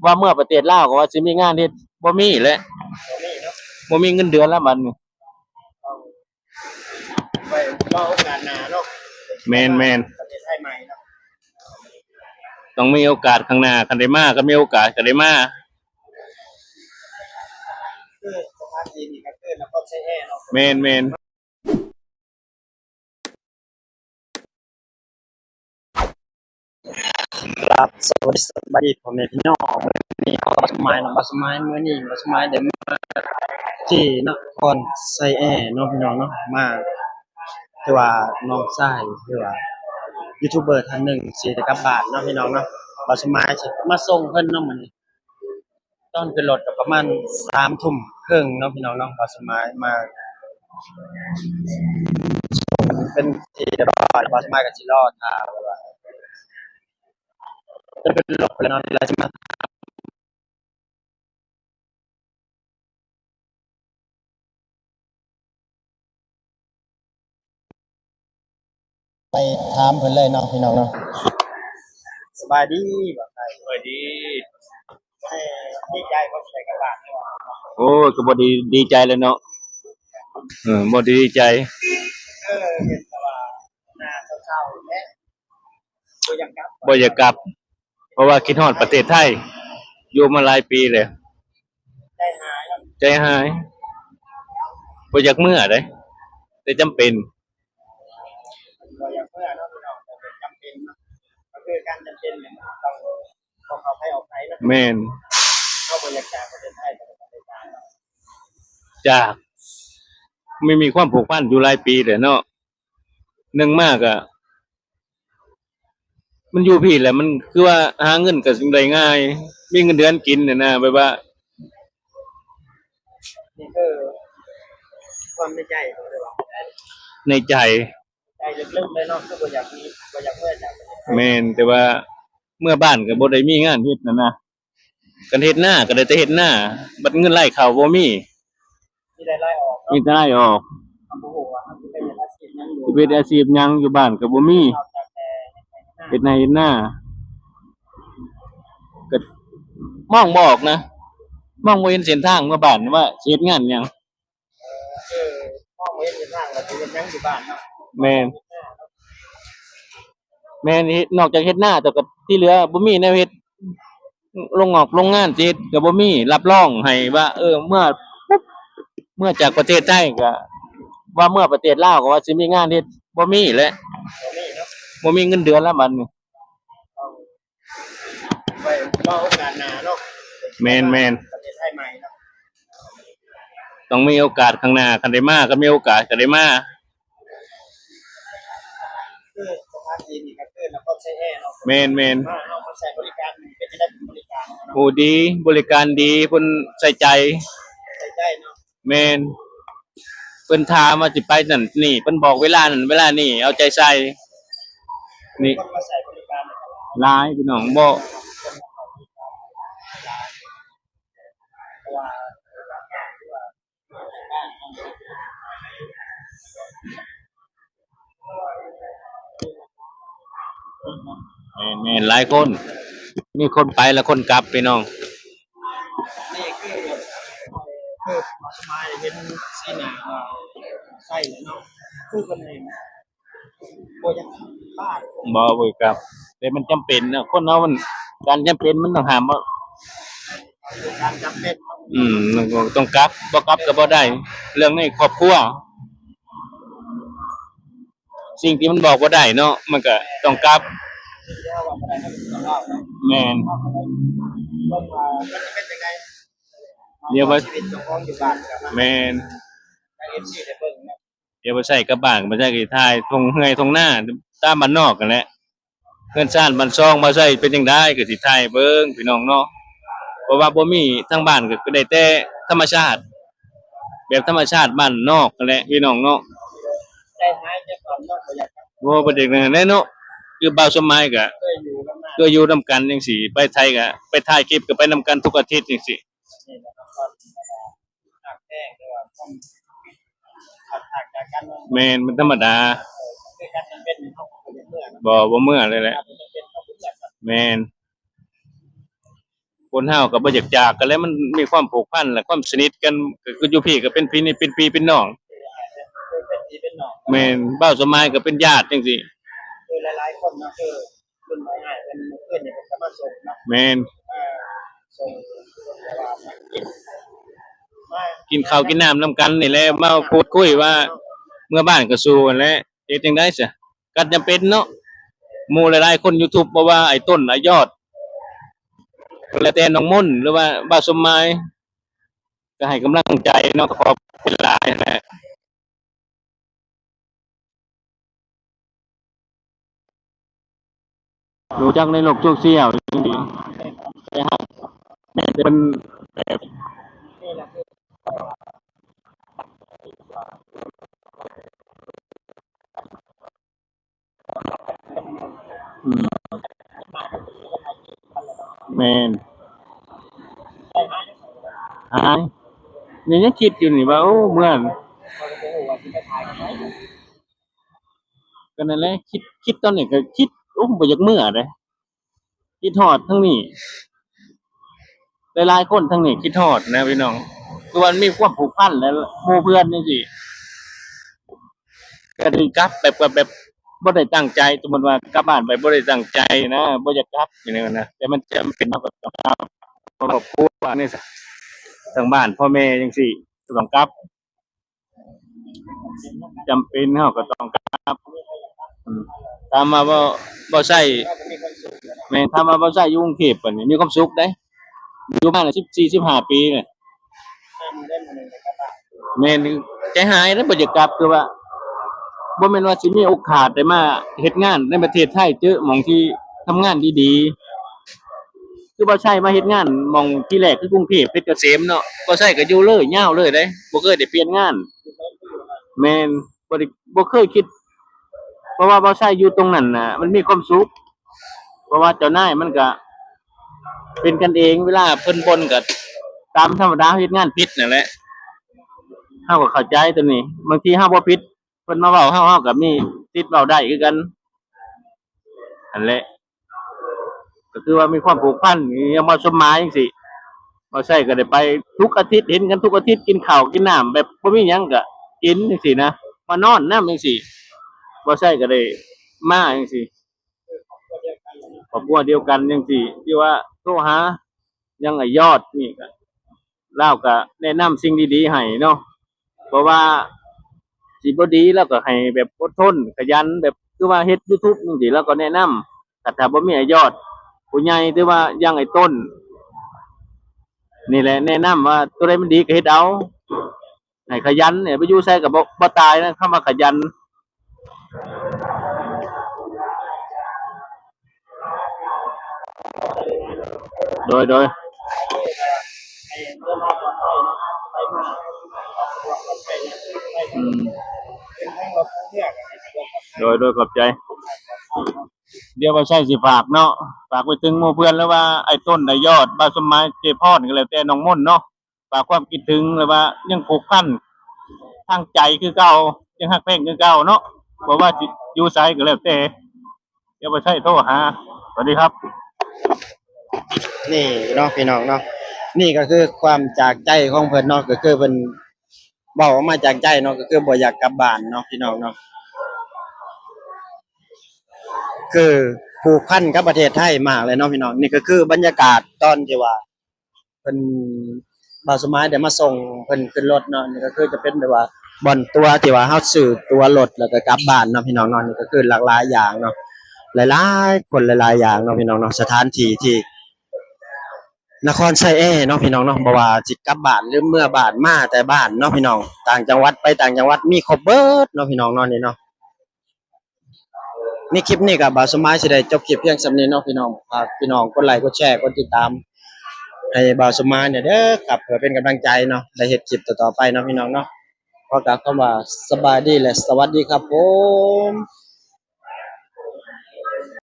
ວ່າເມືອປະເທດລາວກໍວ່າຊິມີງານເຮັດ ບໍ່ມີແຫຼະ ບໍ່ມີເນາະ ບໍ່ມີເງິນເດືອນແລ້ວບັດນີ້. ໄວ້ລໍໂອກາດໜ້າເນາະ. ແມ່ນໆ ປະເທດໄທໃໝ່ເນາະ ຕ້ອງມີໂອກາດຂ້າງໜ້າ ຄັນໄດ້ມາ ຄັນມີໂອກາດກໍໄດ້ມາ. ຄືສະຖານທີ່ນີ້ກໍຄືນະຄອນໄຊແອເນາະ. ແມ່ນໆ. ຄັບ ສະຫວັດດີ ສະບາຍດີພໍ່ແມ່ພີ່ນ້ອງ. ມື້ນີ້ເຮົາກັບສະໝາຍເນາະ ບ່າວສະໝາຍ ມື້ນີ້ບ່າວສະໝາຍໄດ້ມາທີ່ນະຄອນໄຊແອເນາະ ພີ່ນ້ອງເນາະ ມາ ຖືວ່ານ້ອງຊາຍ ຫຼືວ່າຢູທູບເບີທ່ານໜຶ່ງ ຊິໄດ້ກັບບ້ານເນາະ ພີ່ນ້ອງເນາະ. ບ່າວສະໝາຍຊິມາສົ່ງເພິ່ນເນາະມື້ນີ້ ຕອນຂຶ້ນລົດກໍປະມານສາມທຸ່ມເຄິ່ງເນາະ ພີ່ນ້ອງເນາະ. ບ່າວສະໝາຍມາ ເປັນທີ່ຮຽບຮ້ອຍ ບ່າວສະໝາຍກໍຊິລໍຖ້າວ່າ ເປັນລົດແລ້ວເນາະ ແລ້ວຊິມາ ໄປຖາມເພິ່ນເລີຍເນາະ ພີ່ນ້ອງເນາະ. ສະບາຍດີ ສະບາຍດີ. ເອີ ດີໃຈບໍ່ ຊິໄດ້ກັບບ້ານ? ໂອ້ຍ ກໍບໍ່ດີ ດີໃຈແຫຼະເນາະ. ເອີ ບໍ່ດີໃຈ. ເອີ ເຫັນແຕ່ວ່າໜ້າເສົ້າໆແທ້. ບໍ່ຢາກກັບ ບໍ່ຢາກກັບ ເພາະວ່າຄິດຮອດປະເທດໄທ ຢູ່ມາຫຼາຍປີແລ້ວ. ໃຈຫາຍເນາະ ໃຈຫາຍ. ບໍ່ຢາກເມືອເດ້ ແຕ່ຈຳເປັນ. ບໍ່ຢາກເມືອເນາະ ພີ່ນ້ອງ ແຕ່ເປັນຈຳເປັນເນາະ. ກໍຄືການຈຳເປັນນີ້ມັນຕ້ອງ ບໍ່ເຂົ້າໃຜອອກໃຜເນາະ. ແມ່ນ. ເຮົາບໍ່ຢາກຈາກປະເທດໄທ ກໍຕ້ອງໄດ້ຈາກເນາະ. ຈາກ ມີ ມີຄວາມຜູກພັນຢູ່ຫຼາຍປີແລ້ວເນາະ. ໜຶ່ງມາກໍ ມັນຢູ່ພີ້ແຫຼະ ມັນຄືວ່າຫາເງິນກໍຈັ່ງໄດ້ງ່າຍ ມີເງິນເດືອນກິນຫັ້ນນະ ແບບວ່າ ນີ້ຄືຄວາມໃນໃຈ ໃນໃຈ ໃຈເລິກໆເລີຍເນາະ ຄືບໍ່ຢາກມີ ບໍ່ຢາກເມືອຈາກປະເທດໄທ. ແມ່ນ ແຕ່ວ່າເມືອບ້ານກໍບໍ່ໄດ້ມີງານເຮັດຫັ້ນນະ. ຄັນເຮັດນາກໍໄດ້ແຕ່ເຮັດນາ ບັດເງິນໄລ່ເຂົ້າບໍ່ມີ ມີແຕ່ໄລ່ອອກເນາະ ມີແຕ່ໄລ່ອອກ. ເຮົາບໍ່ຮູ້ວ່າເຮົາຊິໄປເຮັດອາຊີບຫຍັງຢູ່ ຊິເຮັດອາຊີບຫຍັງ ຢູ່ບ້ານກໍບໍ່ມີ ນອກຈາກແຕ່ເຮັດໄຮ່ເຮັດນາ ກໍມອງບໍ່ອອກນະ ມອງບໍ່ເຫັນເສັ້ນທາງເມືອບ້ານວ່າຊິເຮັດງານຫຍັງ. ເອີ ຄືມອງບໍ່ເຫັນເສັ້ນທາງ ແລ້ວຊິເຮັດຫຍັງຢູ່ບ້ານເນາະ. ແມ່ນ ແມ່ນ ເຮັດ ນອກຈາກເຮັດນາ ແຕ່ກໍທີ່ເຫຼືອບໍ່ມີແນວເຮັດ ໂລງງອກໂລງງານຊິເຮັດກໍບໍ່ມີ ຮັບຮອງໃຫ້ວ່າ ເອີ ເມືອປຸບ ເມືອຈາກປະເທດໄທກໍວ່າເມືອປະເທດລາວ ກໍວ່າຊິມີງານເຮັດ ບໍ່ມີແຫຼະ ບໍ່ມີເນາະ ບໍ່ມີເງິນເດືອນແລ້ວບັດນີ້. ໄວ້ລໍໂອກາດໜ້າເນາະ. ແມ່ນໆ ປະເທດໄທໃໝ່ເນາະ ຕ້ອງມີໂອກາດຂ້າງໜ້າ ຄັນໄດ້ມາ ຄັນມີໂອກາດກໍໄດ້ມາ. ຄືສະຖານທີ່ນີ້ກໍຄືນະຄອນໄຊແອເນາະ. ແມ່ນໆ ມາເຮົາມາໃຊ້ບໍລິການ ເປັນຈັ່ງໃດ ບໍລິການເນາະ? ໂອ້ ດີ ບໍລິການດີ ເພິ່ນໃສ່ໃຈ ໃສ່ໃຈເນາະ. ແມ່ນ ເພິ່ນຖາມວ່າຊິໄປນັ້ນນີ້ ເພິ່ນບອກເວລານັ້ນເວລານີ້ ເອົາໃຈໃສ່ນີ້. ຄົນມາໃຊ້ບໍລິການຫຼາຍພີ່ນ້ອງ ບໍ່ ແມ່ນໆ ຫຼາຍຄົນ ມີຄົນໄປແລ້ວຄົນກັບ ພີ່ນ້ອງ. ນີ້ຄື ຄືໝໍສະໝາຍເຫັນສີໜ້າວ່າໃສ່ແລ້ວເນາະ ຄືເພິ່ນເອງ ບໍ່ຢາກກັບ ບໍ່ ບໍ່ຢາກກັບ ແຕ່ມັນຈຳເປັນເນາະ ຄົນເຮົາມັນ ການຈຳເປັນມັນຕ້ອງຫ້າມເນາະ. ການຈຳເປັນ ອືມ ຕ້ອງກັບ ບໍ່ກັບກໍບໍ່ໄດ້ ເລື່ອງໃນຄອບຄົວ ສິ່ງທີ່ມັນບອກບໍ່ໄດ້ເນາະ ມັນກໍຕ້ອງກັບ. ແມ່ນ ດຽວວ່າ ແມ່ນ ດຽວບໍ່ໃຊ້ກັບບ້ານ ບໍ່ໃຊ້ກໍຖ່າຍທົ່ງເຮືອທົ່ງນາຕາມບ້ານນອກຫັ້ນແຫຼະ. ເຮືອນຊານບ້ານຊ່ອງມາໃຊ້ເປັນຈັ່ງໃດ ກໍຊິຖ່າຍໃຫ້ເບິ່ງພີ່ນ້ອງເນາະ. ເພາະວ່າບໍ່ມີທາງບ້ານ ກໍ ກໍໄດ້ແຕ່ທຳມະຊາດ ແບບທຳມະຊາດບ້ານນອກຫັ້ນແຫຼະພີ່ນ້ອງເນາະ. ໃຈຫາຍໃຈຄວາມເນາະ ບໍ່ຢາກກັບ ບໍ່ ບໍ່ໄດ້ແມ່ນແຫຼະເນາະ. ຄືບ່າວສົມໝາຍກໍເຄີຍຢູ່ນຳກັນ ເຄີຍຢູ່ນຳກັນຈັ່ງຊີ້ ໄປໄທກໍໄປຖ່າຍຄລິບ ກໍໄປນຳກັນທຸກອາທິດຈັ່ງຊີ້. ນີ້ແຫຼະເນາະ ຄວາມຮັກແພງ ຫຼືວ່າຄວາມພັດພາກຈາກກັນເນາະ. ແມ່ນ ມັນທຳມະດາ ເອີ ຄືການຈຳເປັນເຮົາກໍບໍ່ຢາກເມືອເນາະ. ບໍ່ ບໍ່ເມືອເລີຍແຫຼະ. ການຈຳເປັນເຮົາບໍ່ຢາກກັບ. ແມ່ນ. ຄົນເຮົາກໍບໍ່ຢາກຈາກກັນແຫຼະ ມັນມີຄວາມຜູກພັນ ແລະ ຄວາມສະໜິດກັນ ກໍຄືຢູ່ພີ້ກໍເປັນພີ່ ເປັນພີ່ເປັນນ້ອງ. ແມ່ນ ບ່າວສົມໝາຍກໍເປັນຍາດຈັ່ງຊີ້. ຄືຫຼາຍໆຄົນເນາະ ຄື ເພິ່ນວ່າງ່າຍ ເພິ່ນ ເພິ່ນນີ້ເພິ່ນກໍມາສົ່ງເນາະ. ແມ່ນ ເອີ ສົ່ງ ກິນເຂົ້າກິນນ້ຳນຳກັນນີ້ແຫຼະ ມາພູດຄຸຍວ່າເມືອບ້ານກໍສູ້ຫັ້ນແຫຼະ ເຮັດຈັ່ງໃດຊະ ກໍຈຳເປັນເນາະ. ໝູ່ຫຼາຍໆຄົນຢູທູບ ບໍ່ວ່າອ້າຍຕົ້ນ ອ້າຍຍອດ ກໍແລ້ວແຕ່ ນ້ອງມົນ ຫຼືວ່າບ່າວສົມໝາຍ ກໍໃຫ້ກຳລັງໃຈເນາະ ກໍຂອບໃຈຫຼາຍຫັ້ນແຫຼະ. ຮູ້ຈັກໃນໂລກໂຊຊຽວຈັ່ງຊີ້ ແຕ່ຫາກແມ່ນເປັນແບບ ອືມ ແມ່ນ ຫາຍ ນີ້ຍັງຄິດຢູ່ນີ້ວ່າ ໂອ້ ເມືອ ກໍນັ້ນແຫຼະ ຄິດ ຄິດຕອນນີ້ກໍຄິດ ໂອ້ ບໍ່ຢາກເມືອເດ້ ຄິດຮອດທາງນີ້ ຫຼາຍໆຄົນທາງນີ້ຄິດຮອດນະພີ່ນ້ອງ ຄືວ່າມີຄວາມຜູກພັນ ແລະ ໝູ່ເພື່ອນຈັ່ງຊີ້ ກໍໄດ້ກັບແບບ ແບບບໍ່ໄດ້ຕັ້ງໃຈ ສົມມຸດວ່າກັບບ້ານໄປບໍ່ໄດ້ຕັ້ງໃຈນະ ບໍ່ຢາກກັບຈັ່ງຊີ້ນະ ແຕ່ມັນຈຳເປັນ ເຮົາກໍຕ້ອງກັບ ຄອບຄົວນີ້ ທາງບ້ານພໍ່ແມ່ຈັ່ງຊີ້ ກໍຕ້ອງກັບ ຈຳເປັນເຮົາກໍຕ້ອງກັບ. ອືມ ຖາມວ່າບໍ່ ບໍ່ໃຊ້ ແມ່ນ ຖາມວ່າບໍ່ໃຊ້ຢູ່ກຸງເທບ ບັດນີ້ມີຄວາມສຸກເດ້ ຢູ່ມາແລ້ວສິບສີ່ ສິບຫ້າປີແລ້ວ. ແມ່ນ ໃຈຫາຍເດ້ ບໍ່ຢາກກັບ ຄືວ່າບໍ່ແມ່ນວ່າຊິມີໂອກາດໄດ້ມາເຮັດງານໃນປະເທດໄທ ເຈີໝ່ອງທີ່ທຳງານດີໆ ຄືບໍ່ໃຊ້ມາເຮັດງານໝ່ອງທີ່ແລກຄືກຸງເທບ ເພດກະເສມເນາະ ບໍ່ໃຊ້ກໍຢູ່ເລີຍ ຍາວເລີຍເດ້ ບໍ່ເຄີຍໄດ້ປ່ຽນງານ. ແມ່ນ ບໍ່ໄດ້ ບໍ່ເຄີຍຄິດ ເພາະວ່າບໍ່ໃຊ້ຢູ່ຕົງນັ້ນນະ ມັນມີຄວາມສຸກ ເພາະວ່າເຈົ້ານາຍມັນກະເປັນກັນເອງ ເວລາເພິ່ນບ່ນກະຕາມທຳມະດາ ເຮັດງານຜິດນັ້ນແຫຼະ ເຮົາກໍເຂົ້າໃຈຕົວນີ້ ບາງທີເຮົາບໍ່ຜິດ ເພິ່ນມາເວົ້າເຮົາ ເຮົາກໍມີສິດເວົ້າໄດ້ຄືກັນຫັ້ນແຫຼະ. ກໍຄືວ່າມີຄວາມຜູກພັນ ຢ່າງວ່າສົມໝາຍຈັ່ງຊີ້ ບ່າວໄຊກໍໄດ້ໄປທຸກອາທິດ ເຫັນກັນທຸກອາທິດ ກິນເຂົ້າກິນນ້ຳ ແບບບໍ່ມີຫຍັງກໍກິນຈັ່ງຊີ້ນະ ມານອນນຳຈັ່ງຊີ້ ບ່າວໄຊກໍໄດ້ມາຈັ່ງຊີ້ ຄອບຄົວດຽວກັນຈັ່ງຊີ້ ທີ່ວ່າໂທຫາ ຢ່າງອ້າຍຍອດນີ້ກໍ ລາວກໍແນະນຳສິ່ງດີໆໃຫ້ເນາະ ເພາະວ່າຊິບໍ່ດີ ລາວກໍໃຫ້ແບບອົດທົນຂະຫຍັນ ແບບຄືວ່າເຮັດຢູທູບຈັ່ງຊີ້ ລາວກໍແນະນຳ ຄັນຖ້າບໍ່ມີອ້າຍຍອດ ຜູ້ໃຫຍ່ ຫຼືວ່າຢ່າງອ້າຍຕົ້ນນີ້ແຫຼະ ແນະນຳວ່າຕົວໃດມັນດີກໍເຮັດເອົາ ໃຫ້ຂະຫຍັນ ໄປຢູ່ໃສກໍບໍ່ ບໍ່ຕາຍນະ ຄຳວ່າຂະຫຍັນ. ໂດຍ ໂດຍ ອືມ ໂດຍ ໂດຍ ຂອບໃຈ. ດຽວບ່າວໄຊຊິຝາກເນາະ ຝາກໄປເຖິງໝູ່ເພື່ອນ ຫຼືວ່າອ້າຍຕົ້ນ ອ້າຍຍອດ ບ່າວສົມໝາຍ ເຈພອນ ກໍແລ້ວແຕ່ ນ້ອງມົນເນາະ ຝາກຄວາມຄິດເຖິງ ຫຼືວ່າຍັງຜູກພັນທາງໃຈຄືເກົ່າ ຍັງຮັກແພງຄືເກົ່າເນາະ ບໍ່ວ່າຊິຢູ່ໃສກໍແລ້ວແຕ່. ດຽວບ່າວໄຊໂທຫາ. ສະຫວັດດີຄັບ. ນີ້ເນາະພີ່ນ້ອງເນາະ ນີ້ກໍຄືຄວາມຈາກໃຈຂອງເພິ່ນເນາະ ກໍຄືເພິ່ນເວົ້າອອກມາຈາກໃຈເນາະ ກໍຄືບໍ່ຢາກກັບບ້ານເນາະພີ່ນ້ອງເນາະ ຄືຜູກພັນກັບປະເທດໄທມາກເລີຍເນາະພີ່ນ້ອງ. ນີ້ກໍຄືບັນຍາກາດຕອນທີ່ວ່າ ເພິ່ນ ບ່າວສົມໝາຍໄດ້ມາສົ່ງເພິ່ນຂຶ້ນລົດເນາະ. ນີ້ກໍຄືຈະເປັນແບບວ່າບ່ອນຕົ໋ວທີ່ວ່າເຮົາຊື້ຕົ໋ວລົດ ແລ້ວກໍກັບບ້ານເນາະພີ່ນ້ອງເນາະ. ນີ້ກໍຄືຫຼາກຫຼາຍຢ່າງເນາະ ຫຼາຍໆຄົນ ຫຼາຍໆຢ່າງເນາະພີ່ນ້ອງເນາະ. ສະຖານທີ່ທີ່ນະຄອນໄຊແອເນາະພີ່ນ້ອງເນາະ ບໍ່ວ່າຊິກັບບ້ານ ຫຼືເມືອບ້ານ ມາແຕ່ບ້ານເນາະພີ່ນ້ອງ ຕ່າງຈັງຫວັດໄປຕ່າງຈັງຫວັດ ມີຄົບເບິດເນາະພີ່ນ້ອງເນາະ ນີ້ເນາະ. ໃນຄລິບນີ້ກໍບ່າວສົມໝາຍຊິໄດ້ຈົບຄລິບພຽງສ່ຳນີ້ເນາະພີ່ນ້ອງ. ຝາກພີ່ນ້ອງກົດໄລ ກົດແຊ ກົດຕິດຕາມ ໃຫ້ບ່າວສົມໝາຍແດ່ເດີຄັບ ເພື່ອເປັນກຳລັງໃຈເນາະ ໄດ້ເຮັດຄລິບຕໍ່ໆໄປເນາະພີ່ນ້ອງເນາະ. ຂໍກ່າວຄຳວ່າສະບາຍດີ ແລະ ສະຫວັດດີຄັບຜົມ.